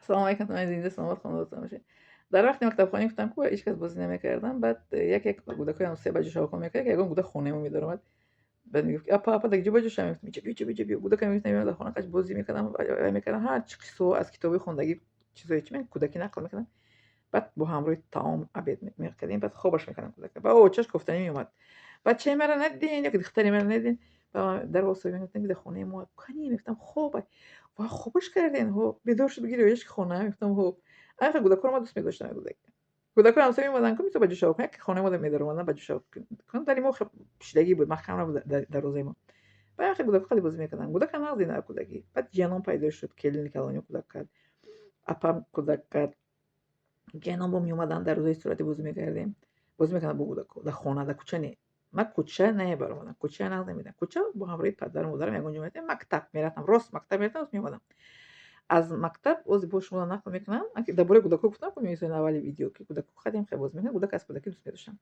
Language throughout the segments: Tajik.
Салом алейкум, зинда, саломат, хонадотон бошед. Дар вақти мактабхонӣ гуфтам, ку ҳеҷ кас бозӣ намекардам. Баъд як кӯдакои ҳамсоя ба ҷӯшавкон мекард, ягон кӯдак хонаи мо медаромад. Баъд мегуфт: «Апа, апа, дар ҷо ба ҷӯшам?» Мегуфтам: «Иҷа биё, иҷа биё, иҷа биё». Кӯдака мегуфт, намеомад дар хона, қач бозӣ мекардам, вай мекардам, ҳар чи қиссаҳо аз китоби хондагӣ, чизое чи мен кӯдакӣ нақл мекардам. Баъд бо ҳамроҳи таом обед мекардем, баъд хобаш мекардам кӯдака. Баъд очаш кофтанӣ меомад: «Бачаи маро надидин?» Ё ки «Духтари маро надидин?» Дар осои мегуфтам, ки дар хонаи мо кани. Мегуфтам: «Хоб». «Ва хобаш карден?» «Ҳо». «Бедор шуд, бигири ояш ки хона?» Мегуфтам: «Ҳо». Ай кӯдакҳоро ман дӯст медоштам. Кӯдакҳои ҳамсоя меомаданд, ку мисол ба ҷӯшавкон, як хонаи мо медаромаданд ба ҷӯшавкон. Дари мо пӯшидагӣ буд, маҳкам набуд дарвозаи мо. Баъд хеле кӯдакҳо хеле бозӣ мекарданд. Кӯдака нағз дидам кӯдакӣ. Баъд ҷиянон пайдо шуд, келини калони кӯдак кард, апам кӯдак кард. Ҷиянон бо меомаданд, дар рӯзои сурати бозӣ мекардем. Бозӣ мекардам бо кӯдакҳо дар хона, дар кӯча не. Ман кӯча намебаромадам, кӯча нағз намедидам. Кӯча бо ҳамроҳи падару модарам ягон ҷо мерафтем, мактаб мерафтам, рост мактаб мерафтам, рост меомадам. Аз мактаб ози бо шумо нақл мекунам, дар бораи кӯдакҳо гуфтам, ку мисоли аввали видео, ки кӯдакҳо хадем хеле бозӣ мекунанд, кӯдак аз кӯдакӣ дӯст медоштам.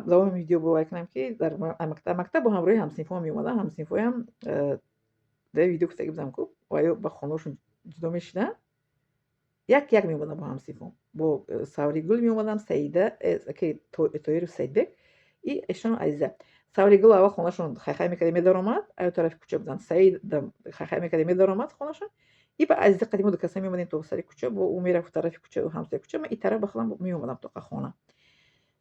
Давоми видео бовар кунам, ки дар мактаб бо ҳамроҳи ҳамсинфҳоам меомадам, ҳамсинфҳоям дар видео гуфтагӣ будам, ку оё ба хонаҳошон ҷудо мешиданд, як як меомадам бо ҳамсинфҳом. Бо Савригул меомадам, Саида, Тоиру Саидбек и эшон Азиза. Савригул аввал хонашон хайхай мекарда медаромад, аю тарафи кӯча буданд. Саида хайхай мекарда медаромад хонашон. И ба Азиза қадимо ду каса меомадем то сари кӯча, бо ӯ мерафт тарафи кӯча, ҳамсояи кӯча, ман и тараф ба худам меомадам то хона.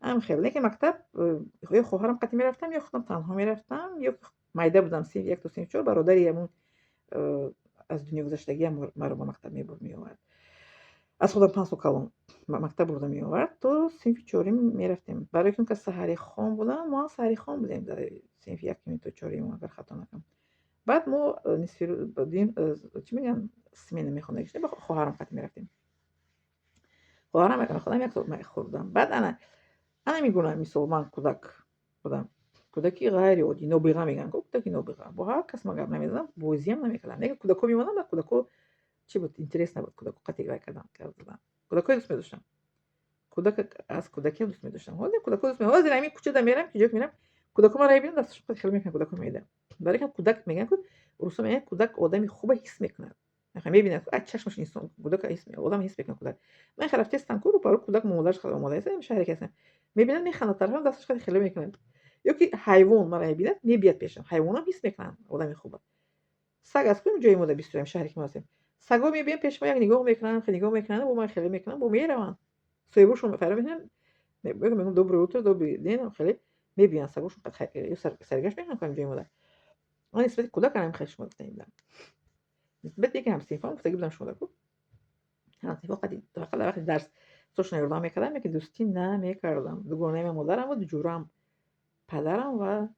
Ҳамин хел. Лекин мактаб ё хоҳарам қатӣ мерафтам, ё худам танҳо мерафтам, ё майда будам, синфи як то синфи чор, бародари ҳамун аз дунё гузаштагиам маро ба мактаб мебурд, меовард. Аз худам 5 сол калон мактаб бурда меовард, то синфи чорум мерафтем. Барои ки он кас саҳарихон буданд, мо ҳам саҳарихон будем дар синфи якуми то чорюм, агар хато накунам. Баъд мо нисфи чӣ мегӯянд, смена мехондагӣ, бо хоҳарам қатӣ мерафтем. Хоҳарам худам як сол хурдам. Баъд ана мегӯям, мисол, ман кӯдак будам. Кӯдаки ғайриоддӣ, нобиға мегӯянд, ку кӯдаки нобиға. Бо ҳар кас ман гап намезадам, бозиам намекардам. Лекин кӯдакҳо меомаданд, ба кӯдакҳо чӣ буд, интересно буд кӯдакҳо қатӣ вай кардан, гап задан. Кӯдакҳоро дӯст медоштам. Кӯдак аз кӯдакиам дӯст медоштам. Ҳозир кӯдакҳо дӯст ҳозир ҳамин кӯчада мерам, ки ҷое ки мерам, кӯдакҳо маро мебинанд, дасташон хеле мекунанд, кӯдакҳо медиҳанд. Барои ки кӯдак мегӯянд, ку русо мегӯянд, кӯдак одами хуба ҳис мекунад. Мебинад, аз чашмаш инсон кӯдака ҳис, одам ҳис мекунад кӯдак. Ман хеле рафтестам, ку рӯпарӯ кӯдак модараш омода аст, шаҳре ки ҳастам. Мебинад, механдад, тарафам дасташ хеле хеле мекунад. Ё ки ҳайвон маро мебинад, мебиёд пешам. Ҳайвонам ҳис мекунанд одами хуба. Саг аз куҷо ҷои мо дар бисёрем, шаҳре ки мо ҳастем. Сагҳо мебиёнд пеши мо, як нигоҳ мекунанд, хеле нигоҳ мекунанд, бо ман хеле мекунанд, бо мераванд. Соҳибошон файро мекунанд, мегӯям: «Доброе утро, добрый день», хеле мебиёнд сагошон, саргашт мекунанд ҳамин ҷои мода. Ман нисбати кӯдак ҳамин хеле шумо гуфта будам. Нисбати яке ҳамсинфам гуфтагӣ будам шумо ку. Ҳамсинфо қади фақат дар вақти дарс сошона ёрдам мекардам, яке дӯстӣ намекардам. Дугонаи ман модарам буд, ҷурам падарам ва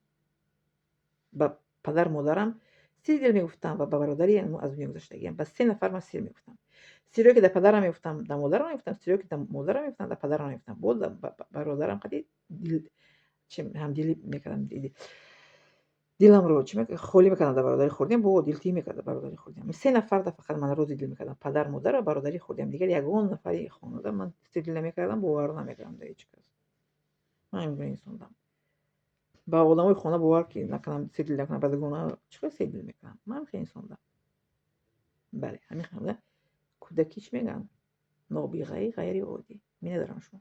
ба падару модарам сири дил мегуфтам ва ба бародари аз дунё гузаштагиам. Ба се нафар ман сир мегуфтам. Сирое ки дар падарам мегуфтам, дар модарам мегуфтам, сирое ки дар модарам мегуфтам, дар падарам мегуфтам. Боз бародарам қади ҳамдилӣ мекардам, диламро чӣ холӣ мекардам дар бародари хурдиам, бо дилтиҳӣ мекард дар бародари хурдиам. Се нафар да фақат ман рози дил мекардам: падар, модар ва бародари хурдиам. Дигар ягон нафари хонавода ман сири дил намекардам, бовар намекардам дар ҳеҷ кас. Ман ҳамин инсон будам. Ба одамои хона бовар ки накунам, сири дил накунам, ба дугона чӣ хел сири дил мекунам? Ман хеле инсон будам. Бале, ҳамин хел буда. Кӯдакӣ чӣ мегӯянд? Нобиғаи ғайриоддӣ. Миннатдорам шумо.